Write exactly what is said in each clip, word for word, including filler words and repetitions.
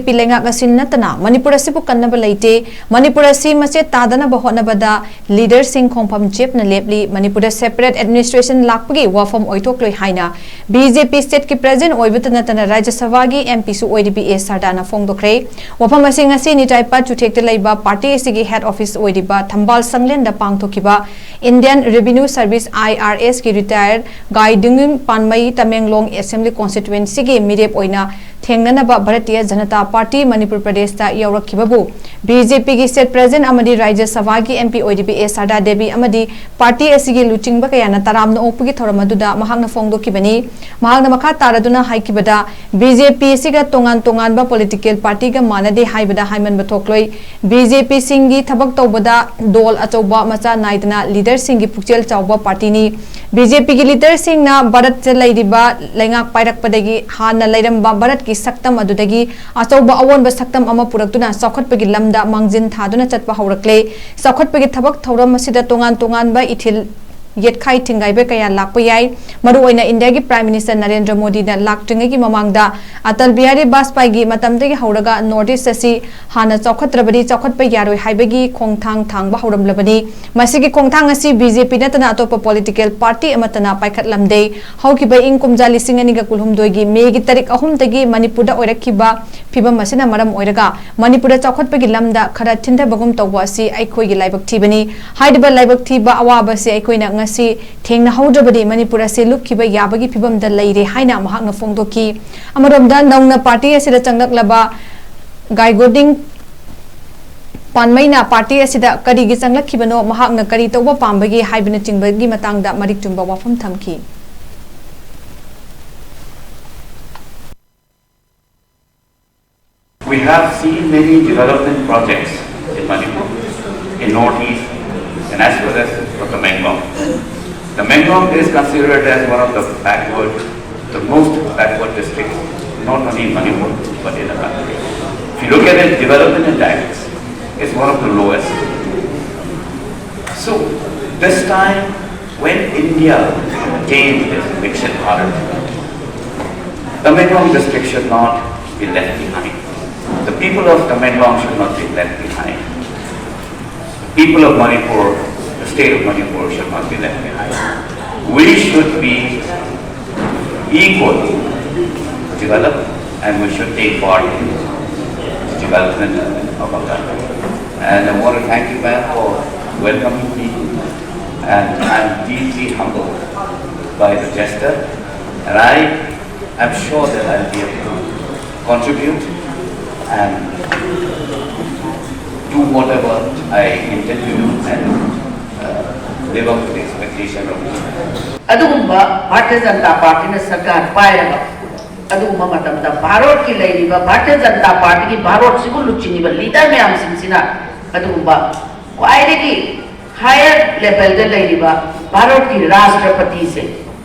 ꯄꯤ ꯂꯩꯉꯥꯛ ꯑꯁꯤ ꯅꯠꯇꯅ ꯃꯅꯤꯄꯨꯔ ꯑꯁꯤꯕꯨ ꯀꯟꯅꯕ ꯂꯩꯇꯦ꯫ ꯃꯅꯤꯄꯨꯔ ꯑꯁꯤ ꯃꯆꯦꯠ ꯇꯥꯗꯅꯕ ꯍꯣꯠꯅꯕꯗ ꯂꯤꯗꯔꯁꯤꯡ ꯈꯣꯡꯐꯝ ꯆꯦꯞꯅ ꯂꯦꯞꯂꯤ꯫ ꯃꯅꯤꯄꯨꯔꯗ ꯁꯦꯄꯔꯦꯠ ꯑꯦꯗꯃꯤꯅꯤꯁꯇ꯭ꯔꯦꯁꯟ ꯂꯥꯛꯄꯒꯤ ꯋꯥꯐꯝ ꯑꯣꯏꯊꯣꯛꯂꯣꯏ ꯍꯥꯏꯅ ꯕꯤ ꯖꯦ ꯄꯤ ꯁ꯭ꯇꯦꯠꯀꯤ ꯄ꯭ꯔꯦꯁꯤꯗꯦꯟꯠ ꯑꯣꯏꯕꯇ ꯅꯠꯇꯅ ꯔꯥꯖ꯭ꯌ ꯁꯚꯥꯒꯤ ꯑꯦꯝ ꯄꯤꯁꯨ ꯑꯣꯏꯔꯤꯕꯤ ꯑꯦ ꯁꯔꯗꯥꯅ ꯐꯣꯡꯗꯣꯛꯈ꯭ꯔꯦ꯫ ꯋꯥꯐꯝ ꯑꯁꯤ ꯉꯁꯤ ꯅꯤꯇꯥꯏꯄꯥꯠ ꯆꯨꯊꯦꯛꯇ ꯂꯩꯕ ꯄꯥꯔꯇꯤ ꯑꯁꯤꯒꯤ ꯍꯦꯗ ꯑꯣꯐꯤꯁ ꯑꯣꯏꯔꯤꯕ ꯊꯝꯕꯥꯜ ꯁꯪꯂꯦꯟꯗ ꯄꯥꯡꯊꯣꯛꯈꯤꯕ ꯏꯟꯗꯤꯌꯟ ꯔꯦꯚꯤꯅ꯭ꯌꯨ ꯁꯔꯚꯤꯁ, ꯑꯥꯏ ꯑꯥꯔ ꯑꯦꯁꯀꯤ ꯔꯤꯇꯥꯌꯔ ꯒꯥꯏꯗꯨꯡ ꯄꯥꯟꯃꯩ ꯇꯃꯦꯡꯂꯣꯡ ꯑꯦꯁꯦꯝꯕ꯭ꯂꯤ ꯀꯣꯟꯁꯇꯤꯇ꯭ꯋꯦꯟꯁꯤꯒꯤ ꯃꯤꯔꯦꯞ ꯑꯣꯏꯅ ꯊꯦꯡꯅꯅꯕ ꯚꯥꯔꯇꯤꯌ ꯖꯅꯇꯥ ꯄꯥꯔꯇꯤ ꯃꯅꯤꯄꯨꯔ ꯄ꯭ꯔꯗꯦꯁꯇ ꯌꯧꯔꯛꯈꯤꯕꯕꯨ ꯕꯤ ꯖꯦ ꯄꯤꯒꯤ ꯁ꯭ꯇꯦꯠ ꯄ꯭ꯔꯦꯁꯤꯗꯦꯟꯠ ꯑꯃꯗꯤ ꯔꯥꯖ꯭ꯌ ꯁꯚꯥꯒꯤ ꯑꯦꯝ ꯄꯤ ꯑꯣꯏꯔꯤꯕꯤ ꯑꯦ ꯁꯔꯗꯥ ꯗꯦꯕꯤ ꯑꯃꯗꯤ ꯄꯥꯔꯇꯤ ꯑꯁꯤꯒꯤ ꯂꯨꯆꯤꯡꯕ ꯀꯌꯥꯅ ꯇꯔꯥꯝꯅ ꯑꯣꯛꯄꯒꯤ ꯊꯧꯔꯝ ꯑꯗꯨꯗ ꯃꯍꯥꯛꯅ ꯐꯣꯡꯗꯣꯛꯈꯤꯕꯅꯤ꯫ ꯃꯍꯥꯛꯅ ꯃꯈꯥ ꯇꯥꯔꯗꯨꯅ ꯍꯥꯏꯈꯤꯕꯗ, ꯕꯤ ꯖꯦ ꯄꯤ ꯑꯁꯤꯒ ꯇꯣꯉꯥꯟ ꯇꯣꯉꯥꯟꯕ ꯄꯣꯂꯤꯇꯤꯀꯦꯜ ꯄꯥꯔꯇꯤꯒ ꯃꯥꯟꯅꯗꯦ ꯍꯥꯏꯕꯗ ꯍꯥꯏꯃꯟꯕ ꯊꯣꯛꯂꯣꯏ꯫ ꯕꯤ ꯖꯦ ꯄꯤꯁꯤꯡꯒꯤ ꯊꯕꯛ ꯇꯧꯕꯗ ꯗꯣꯜ ꯑꯆꯧꯕ ꯃꯆꯥ ꯅꯥꯏꯗꯅ ꯂꯤꯗꯔꯁꯤꯡꯒꯤ ꯄꯨꯛꯆꯦꯜ ꯆꯥꯎꯕ ꯄꯥꯔꯇꯤꯅꯤ꯫ ꯕꯤ ꯖꯦ ꯄꯤꯒꯤ ꯂꯤꯗꯔꯁꯤꯡꯅ ꯚꯥꯔꯠꯇ ꯂꯩꯔꯤꯕ ꯂꯩꯉꯥꯛ ꯄꯥꯏꯔꯛꯄꯗꯒꯤ ꯍꯥꯟꯅ ꯂꯩꯔꯝꯕ ꯚꯥꯔꯠꯀꯤ ꯁꯛꯇꯝ ꯑꯗꯨꯗꯒꯤ ꯑꯆꯧꯕ ꯑꯑꯣꯟꯕ ꯁꯛꯇꯝ ꯑꯃ ꯄꯨꯔꯛꯇꯨꯅ ꯆꯥꯎꯈꯠꯄꯒꯤ ꯂꯝꯗ ꯃꯥꯡꯖꯤꯟ ꯊꯥꯗꯨꯅ ꯆꯠꯄ ꯍꯧꯔꯛꯂꯦ꯫ ꯆꯥꯎꯈꯠꯄꯒꯤ ꯊꯕꯛ ꯊꯧꯔꯝ ꯑꯁꯤꯗ ꯇꯣꯉꯥꯟ ꯇꯣꯉꯥꯟꯕ ꯏꯊꯤꯜ ꯌꯦꯠꯈꯥꯏ ꯊꯤꯡꯒꯥꯏꯕ ꯀꯌꯥ ꯂꯥꯛꯄ ꯌꯥꯏ꯫ ꯃꯔꯨꯑꯣꯏꯅ ꯏꯟꯗꯤꯌꯥꯒꯤ ꯄ꯭ꯔꯥꯏꯝ ꯃꯤꯅꯤꯁꯇꯔ ꯅꯔꯦꯟꯗ꯭ꯔ ꯃꯣꯗꯤꯅ ꯂꯥꯛꯇ꯭ꯔꯤꯉꯩꯒꯤ ꯃꯃꯥꯡꯗ ꯑꯇꯜ ꯕꯤꯍꯥꯔꯤ ꯕꯥꯖꯄꯥꯏꯒꯤ ꯃꯇꯝꯗꯒꯤ ꯍꯧꯔꯒ ꯅꯣꯔꯠ ꯏꯁ ꯑꯁꯤ ꯍꯥꯟꯅ ꯆꯥꯎꯈꯠꯇ꯭ꯔꯕꯗꯤ ꯆꯥꯎꯈꯠꯄ ꯌꯥꯔꯣꯏ ꯍꯥꯏꯕꯒꯤ ꯈꯣꯡꯊꯥꯡ ꯊꯥꯡꯕ ꯍꯧꯔꯝꯂꯕꯅꯤ꯫ ꯃꯁꯤꯒꯤ ꯈꯣꯡꯊꯥꯡ ꯑꯁꯤ ꯕꯤ ꯖꯦ ꯄꯤ ꯅꯠꯇꯅ ꯑꯇꯣꯞꯄ ꯄꯣꯂꯤꯇꯤꯀꯦꯜ ꯄꯥꯔꯇꯤ ꯑꯃꯠꯇꯅ ꯄꯥꯏꯈꯠꯂꯝꯗꯦ꯫ ꯍꯧꯈꯤꯕ ꯏꯪ ꯀꯨꯝꯖꯥ ꯂꯤꯁꯤꯡ ꯑꯅꯤꯒ ꯀꯨꯟꯍꯨꯝꯗꯣꯏꯒꯤ ꯃꯦꯒꯤ ꯇꯥꯔꯤꯛ ꯑꯍꯨꯝꯗꯒꯤ ꯃꯅꯤꯄꯨꯔꯗ ꯑꯣꯏꯔꯛꯈꯤꯕ ꯐꯤꯚꯝ ꯑꯁꯤꯅ ꯃꯔꯝ ꯑꯣꯏꯔꯒ ꯃꯅꯤꯄꯨꯔꯗ ꯆꯥꯎꯈꯠꯄꯒꯤ ꯂꯝꯗ ꯈꯔ ꯊꯤꯟꯊꯕꯒꯨꯝ ꯇꯧꯕ ꯑꯁꯤ ꯑꯩꯈꯣꯏꯒꯤ ꯂꯥꯏꯕꯛ ꯊꯤꯕꯅꯤ꯫ ꯍꯥꯏꯔꯤꯕ ꯂꯥꯏꯕꯛ ꯊꯤꯕ ꯑꯋꯥꯕ ꯑꯁꯤ ꯑꯩꯈꯣꯏꯅ ꯉꯁꯤ ꯊꯦꯡꯅꯍꯧꯗ꯭ꯔꯕꯗꯤ ꯃꯅꯤꯄꯨꯔ ꯑꯁꯤ ꯂꯨꯞꯈꯤꯕ ꯌꯥꯕꯒꯤ ꯐꯤꯚꯝꯗ ꯂꯩꯔꯦ ꯍꯥꯏꯅ ꯃꯍꯥꯛꯅ ꯐꯣꯡꯗꯣꯛꯈꯤ꯫ ꯑꯃꯔꯣꯝꯗ ꯅꯧꯅ ꯄꯥꯔꯇꯤ ꯑꯁꯤꯗ ꯆꯪꯂꯛꯂꯕ ꯒꯥꯏꯒꯣꯗꯤꯡ ꯄꯥꯟꯃꯩꯅ ꯄꯥꯔꯇꯤ ꯑꯁꯤꯗ ꯀꯔꯤꯒꯤ ꯆꯪꯂꯛꯈꯤꯕꯅꯣ, ꯃꯍꯥꯛꯅ ꯀꯔꯤ ꯇꯧꯕ ꯄꯥꯝꯕꯒꯦ ꯍꯥꯏꯕꯅꯆꯤꯡꯕꯒꯤ ꯃꯇꯥꯡꯗ ꯃꯔꯤꯛ ꯆꯨꯝꯕ ꯋꯥꯐꯝ ꯊꯝꯈꯤ꯫ We have seen many development projects in Manipur, in Northeast, and as well as for Tamenglong. Tamenglong is considered as one of the backward, the most backward districts, not only in Manipur, but in the country. If you look at its development index, it's one of the lowest. So, this time, when India gains its Viksit Bharat, Tamenglong district should not be left behind. The people of Tamenglong should not be left behind. The people of Manipur, the state of Manipur should not be left behind. We should be equal to develop, and we should take part in the development of our country. And I want to thank you, ma'am, for welcoming me. And I'm deeply humbled by the gesture. And I am sure that I'll be able to contribute and do whatever I intend to do and uh, live up to the expectation of. ꯑꯗꯨꯒꯨꯝꯕ ꯚꯥꯔꯇꯤꯌ ꯖꯅꯇꯥ ꯄꯥꯔꯇꯤꯅ ꯁꯔꯀꯥꯔ ꯄꯥꯏꯔꯒ, ꯑꯗꯨꯒꯨꯝꯕ ꯃꯇꯝꯗ ꯚꯥꯔꯠꯀꯤ ꯂꯩꯔꯤꯕ ꯚꯥꯔꯇꯤꯌ ꯖꯅꯇꯥ ꯄꯥꯔꯇꯤꯒꯤ ꯚꯥꯔꯠꯁꯤꯕꯨ ꯂꯨꯆꯤꯡꯉꯤꯕ leader ꯃꯌꯥꯝꯁꯤꯡꯁꯤꯅ ꯑꯗꯨꯒꯨꯝꯕ ꯈ꯭ꯋꯥꯏꯗꯒꯤ ꯍꯥꯌꯔ ꯂꯦꯚꯦꯜꯗ ꯂꯩꯔꯤꯕ ꯚꯥꯔꯠꯀꯤ ꯔꯥꯁꯇ꯭ꯔꯄꯇꯤꯁꯦ,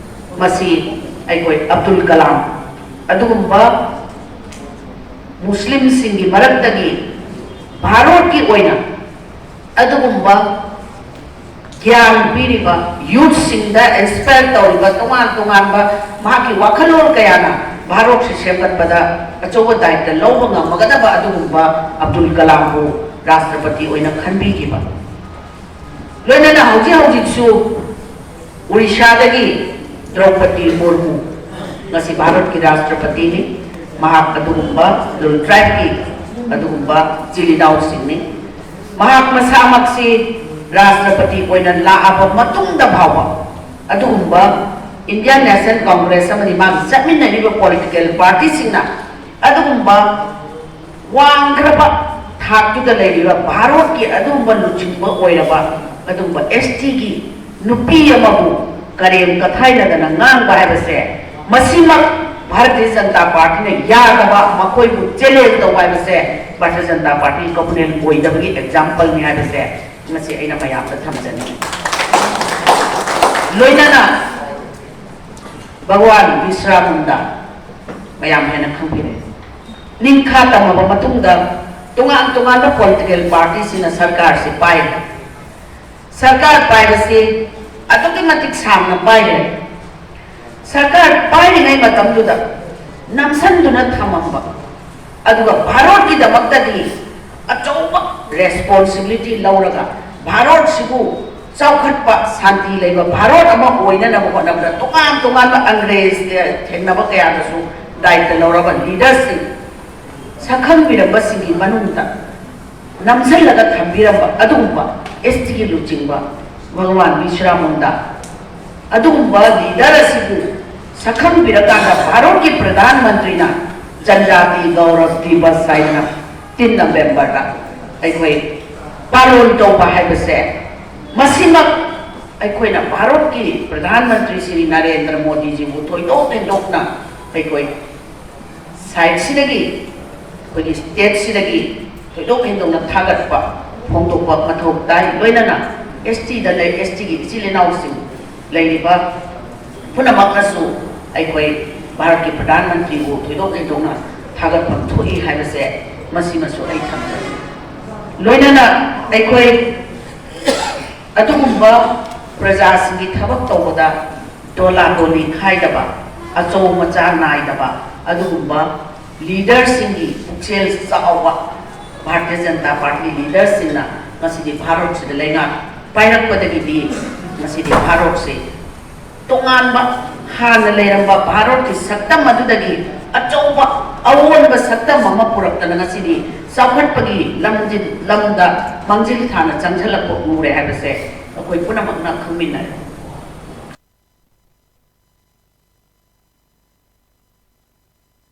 ꯃꯁꯤ ꯑꯩꯈꯣꯏ ꯑꯕꯗꯨꯜ ꯀꯂꯥꯝ, ꯑꯗꯨꯒꯨꯝꯕ ꯃꯨꯁꯂꯤꯝꯁꯤꯡꯒꯤ ꯃꯔꯛꯇꯒꯤ ꯚꯥꯔꯠꯀꯤ ꯑꯣꯏꯅ ꯑꯗꯨꯒꯨꯝꯕ ꯒ꯭ꯌꯥꯟ ꯄꯤꯔꯤꯕ, ꯌꯨꯠꯁꯤꯡꯗ ꯏꯟꯁꯄꯥꯌꯔ ꯇꯧꯔꯤꯕ, ꯇꯣꯉꯥꯟ ꯇꯣꯉꯥꯟꯕ ꯃꯍꯥꯛꯀꯤ ꯋꯥꯈꯜꯂꯣꯟ ꯀꯌꯥꯅ ꯚꯥꯔꯠꯁꯤ ꯁꯦꯝꯒꯠꯄꯗ ꯑꯆꯧꯕ ꯗꯥꯌꯤꯠꯇ ꯂꯧꯕ ꯉꯝꯃꯒꯗꯕ ꯑꯗꯨꯒꯨꯝꯕ ꯑꯕꯗꯨꯜ ꯀꯂꯥꯝꯕꯨ ꯔꯥꯁꯇ꯭ꯔꯄꯇꯤ ꯑꯣꯏꯅ ꯈꯟꯕꯤꯈꯤꯕ꯫ ꯂꯣꯏꯅꯅ ꯍꯧꯖꯤꯛ ꯍꯧꯖꯤꯛꯁꯨ ꯑꯣꯔꯤꯁꯥꯗꯒꯤ ꯗ꯭ꯔꯧꯄꯗꯤ ꯃꯨꯔꯃꯨ ꯉꯁꯤ ꯚꯥꯔꯠꯀꯤ ꯔꯥꯁꯇ꯭ꯔꯄꯇꯤꯅꯤ꯫ ꯃꯍꯥꯛ ꯑꯗꯨꯒꯨꯝꯕ ꯂꯨꯜ ꯇ꯭ꯔꯥꯏꯕꯀꯤ ꯑꯗꯨꯒꯨꯝꯕ ꯏꯆꯤꯜ ꯏꯅꯥꯎꯁꯤꯡꯅꯤ꯫ ꯃꯍꯥꯛ ꯃꯁꯥꯃꯛꯁꯤ ꯔꯥꯁꯇ꯭ꯔꯄꯇꯤ ꯑꯣꯏꯅ ꯂꯥꯛꯑꯕ ꯃꯇꯨꯡꯗ ꯐꯥꯎꯕ ꯑꯗꯨꯒꯨꯝꯕ ꯏꯟꯗꯤꯌꯥꯟ ꯅꯦꯁꯅꯦꯜ ꯀꯣꯡꯒ꯭ꯔꯦꯁ ꯑꯃꯗꯤ ꯃꯥꯒꯤ ꯆꯠꯃꯤꯟꯅꯔꯤꯕ ꯄꯣꯂꯤꯇꯤꯀꯦꯜ ꯄꯥꯔꯇꯤꯁꯤꯡꯅ ꯑꯗꯨꯒꯨꯝꯕ ꯋꯥꯡꯈ꯭ꯔꯕ ꯊꯥꯛꯇꯨꯗ ꯂꯩꯔꯤꯕ ꯚꯥꯔꯠꯀꯤ ꯑꯗꯨꯒꯨꯝꯕ ꯂꯨꯆꯤꯡꯕ ꯑꯣꯏꯔꯕ ꯑꯗꯨꯒꯨꯝꯕ ꯑꯦꯁ ꯇꯤꯒꯤ ꯅꯨꯄꯤ ꯑꯃꯕꯨ ꯀꯔꯦꯝ ꯀꯊꯥꯏꯅꯗꯅ ꯉꯥꯡꯕ ꯍꯥꯏꯕꯁꯦ, ꯃꯁꯤꯃꯛ ꯚꯥꯔꯇꯤꯌ ꯖꯅꯇꯥ ꯄꯥꯔꯇꯤꯅ ꯌꯥꯗꯕ, ꯃꯈꯣꯏꯕꯨ ꯆꯦꯂꯦꯟꯖ ꯇꯧꯕ ꯍꯥꯏꯕꯁꯦ ꯚꯥꯔꯇꯤꯌ ꯖꯅꯇꯥ ꯄꯥꯔꯇꯤ ꯀꯝꯃꯨꯅꯦꯜ ꯑꯣꯏꯗꯕꯒꯤ ꯑꯦꯛꯖꯥꯝꯄꯜꯅꯤ ꯍꯥꯏꯕꯁꯦ ꯉꯁꯤ ꯑꯩꯅ ꯃꯌꯥꯝꯗ ꯊꯝꯖꯅꯤꯡꯏ꯫ ꯂꯣꯏꯅꯅ ꯚꯒꯋꯥꯟ ꯕꯤꯔꯁꯥ ꯃꯨꯟꯗꯥ ꯃꯌꯥꯝ ꯍꯦꯟꯅ ꯈꯪꯕꯤꯔꯦ꯫ ꯅꯤꯡꯈꯥ ꯇꯝꯃꯕ ꯃꯇꯨꯡꯗ ꯇꯣꯉꯥꯟ ꯇꯣꯉꯥꯟꯕ ꯄꯣꯂꯤꯇꯤꯀꯦꯜ ꯄꯥꯔꯇꯤꯁꯤꯡꯅ ꯁꯔꯀꯥꯔꯁꯤ ꯄꯥꯏꯔꯦ꯫ ꯁꯔꯀꯥꯔ ꯄꯥꯏꯕꯁꯤ ꯑꯗꯨꯛꯀꯤ ꯃꯇꯤꯛ ꯁꯥꯡꯅ ꯄꯥꯏꯈ꯭ꯔꯦ꯫ ꯁꯔꯀꯥꯔ ꯄꯥꯏꯔꯤꯉꯩ ꯃꯇꯝꯗꯨꯗ ꯅꯝꯁꯤꯟꯗꯨꯅ ꯊꯝꯃꯝꯕ ꯑꯗꯨꯒ ꯚꯥꯔꯠꯀꯤꯗꯃꯛꯇꯗꯤ ꯑꯆꯧꯕ responsibility ꯂꯧꯔꯒ ꯚꯥꯔꯠꯁꯤꯕꯨ ꯆꯥꯎꯈꯠꯄ, ꯁꯥꯟꯇꯤ ꯂꯩꯕ ꯚꯥꯔꯠ ꯑꯃ ꯑꯣꯏꯅꯅꯕ ꯍꯣꯠꯅꯕꯗ ꯇꯣꯉꯥꯟ ꯇꯣꯉꯥꯟꯕ ꯑꯪꯒ꯭ꯔꯦꯖ ꯊꯦꯡꯅꯕ ꯀꯌꯥꯗꯁꯨ ꯗꯥꯌꯤꯠꯇ ꯂꯧꯔꯕ leaderꯁꯤꯡ, ꯁꯛꯈꯪꯕꯤꯔꯝꯕꯁꯤꯡꯒꯤ ꯃꯅꯨꯡꯗ ꯅꯝꯁꯤꯜꯂꯒ ꯊꯝꯕꯤꯔꯝꯕ ꯑꯗꯨꯒꯨꯝꯕ STꯒꯤ ꯂꯨꯆꯤꯡꯕ ꯚꯒꯋꯥꯟ ꯕꯤꯔꯁꯥ ꯃꯨꯟꯗꯥ, ꯑꯗꯨꯒꯨꯝꯕ leader ꯑꯁꯤꯕꯨ ꯁꯛꯈꯪꯕꯤꯔꯀꯥꯟꯗ ꯚꯥꯔꯠꯀꯤ ꯄ꯭ꯔꯙꯥꯟ ꯃꯟꯇ꯭ꯔꯤꯅ ꯖꯟꯖꯥꯇꯤ ꯒꯧꯔꯕ ꯗꯤꯕꯁ ꯍꯥꯏꯗꯅ ꯇꯤꯟ ꯅꯕꯦꯝꯕꯔꯗ ꯑꯩꯈꯣꯏ ꯄꯥꯂꯣꯟ ꯇꯧꯕ ꯍꯥꯏꯕꯁꯦ, ꯃꯁꯤꯃꯛ ꯑꯩꯈꯣꯏꯅ ꯚꯥꯔꯠꯀꯤ ꯄ꯭ꯔꯙꯥꯟ ꯃꯟꯇ꯭ꯔꯤ ꯁ꯭ꯔꯤ ꯅꯔꯦꯟꯗ꯭ꯔ ꯃꯣꯗꯤꯖꯤꯕꯨ ꯊꯣꯏꯗꯣꯛ ꯍꯦꯟꯗꯣꯛꯅ ꯑꯩꯈꯣꯏ ꯁꯥꯏꯠꯁꯤꯗꯒꯤ, ꯑꯩꯈꯣꯏꯒꯤ stateꯁꯤꯗꯒꯤ ꯊꯣꯏꯗꯣꯛ ꯍꯦꯟꯗꯣꯛꯅ ꯊꯥꯒꯠꯄ ꯐꯣꯡꯗꯣꯛꯄ ꯃꯊꯧ ꯇꯥꯏ꯫ ꯂꯣꯏꯅꯅ STꯗ ꯂꯩ, STꯒꯤ ꯏꯆꯤꯜ ꯏꯅꯥꯎꯁꯤꯡ ꯂꯩꯔꯤꯕ ꯄꯨꯝꯅꯃꯛꯅꯁꯨ ꯑꯩꯈꯣꯏ ꯚꯥꯔꯠꯀꯤ ꯄ꯭ꯔꯙꯥꯟ ꯃꯟꯇ꯭ꯔꯤꯕꯨ ꯊꯣꯏꯗꯣꯛ ꯍꯦꯟꯗꯣꯛꯅ ꯊꯥꯒꯠꯐꯝ ꯊꯣꯛꯏ ꯍꯥꯏꯕꯁꯦ ꯃꯁꯤꯃꯁꯨ ꯑꯩ ꯊꯝꯖꯒꯦ꯫ ꯂꯣꯏꯅꯅ ꯑꯩꯈꯣꯏ ꯑꯗꯨꯒꯨꯝꯕ ꯄ꯭ꯔꯖꯥꯁꯤꯡꯒꯤ ꯊꯕꯛ ꯇꯧꯕꯗ ꯗꯣꯂꯥ ꯗꯣꯂꯤ ꯈꯥꯏꯗꯕ, ꯑꯆꯧ ꯃꯆꯥ ꯅꯥꯏꯗꯕ ꯑꯗꯨꯒꯨꯝꯕ leaderꯁꯤꯡꯒꯤ ꯄꯨꯛꯆꯦꯜ ꯆꯥꯎꯕ ꯚꯥꯔꯇꯤꯌ ꯖꯅꯇꯥ ꯄꯥꯔꯇꯤ leaderꯁꯤꯡꯅ ꯉꯁꯤꯗꯤ ꯚꯥꯔꯠꯁꯤꯗ ꯂꯩꯉꯥꯛ ꯄꯥꯏꯔꯛꯄꯗꯒꯤꯗꯤ ꯉꯁꯤꯗꯤ ꯚꯥꯔꯠꯁꯤ ꯇꯣꯉꯥꯟꯕ, ꯍꯥꯟꯅ ꯂꯩꯔꯝꯕ ꯚꯥꯔꯠꯀꯤ ꯁꯛꯇꯝ ꯑꯗꯨꯗꯒꯤ ꯑꯆꯧꯕ ꯑꯑꯣꯟꯕ ꯁꯛꯇꯝ ꯑꯃ ꯄꯨꯔꯛꯇꯅ ꯉꯁꯤꯗꯤ ꯆꯥꯎꯈꯠꯄꯒꯤ ꯂꯝꯖꯤꯜ, ꯂꯝꯗ ꯃꯥꯡꯖꯤꯜ ꯊꯥꯅ ꯆꯪꯁꯤꯜꯂꯛꯄ ꯎꯔꯦ ꯍꯥꯏꯕꯁꯦ ꯑꯩꯈꯣꯏ ꯄꯨꯝꯅꯃꯛꯅ ꯈꯪꯃꯤꯟꯅꯔꯦ꯫